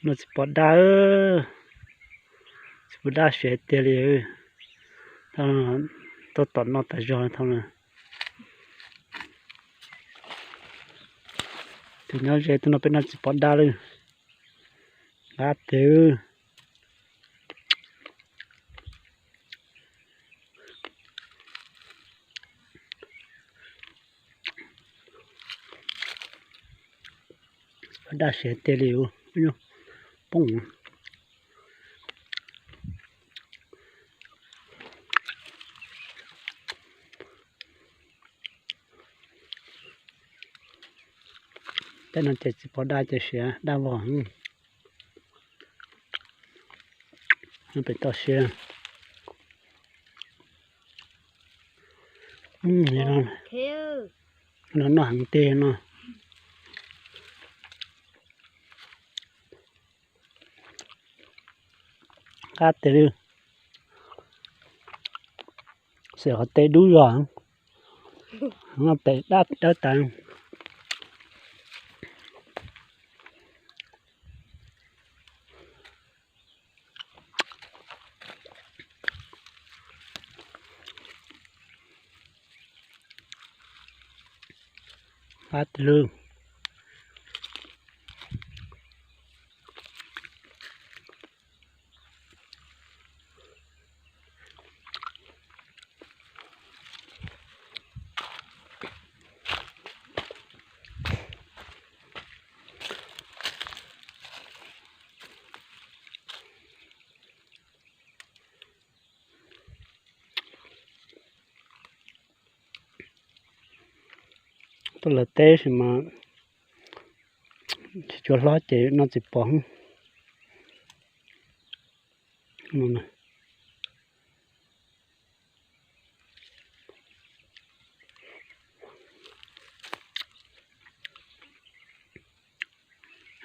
Noj txiv pos daj, txiv pos daj siav tiag li. Tau tom no tas zog tau na. Tus nyob ze tuaj nrog peb noj txiv pos daj lawm. Qab tiag. Pos daj siav tiag li, poob. Tej no ces txiv pos daj ces siav daj vog. Pem toj siab. No noj heev tiag no. Qab tiag li. Xim qhov tes dub zog, no tes dawb tas. Qab tiag li. Tuaj lawv teb sis mas tsis tshua hlob ces noj txiv pos.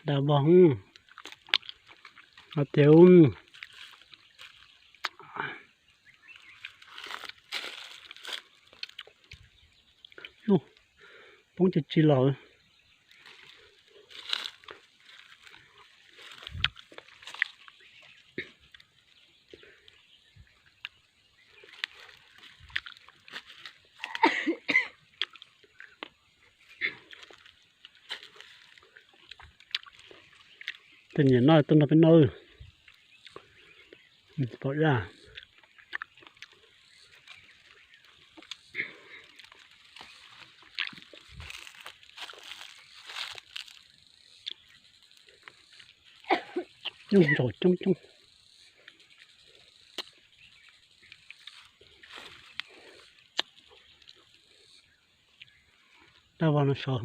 Daj vog, tiag. Poob tsis tsis los. Tej niam no tuaj nrog peb noj. Pom daj. Coob nraug coob coob. Daj vog no sov.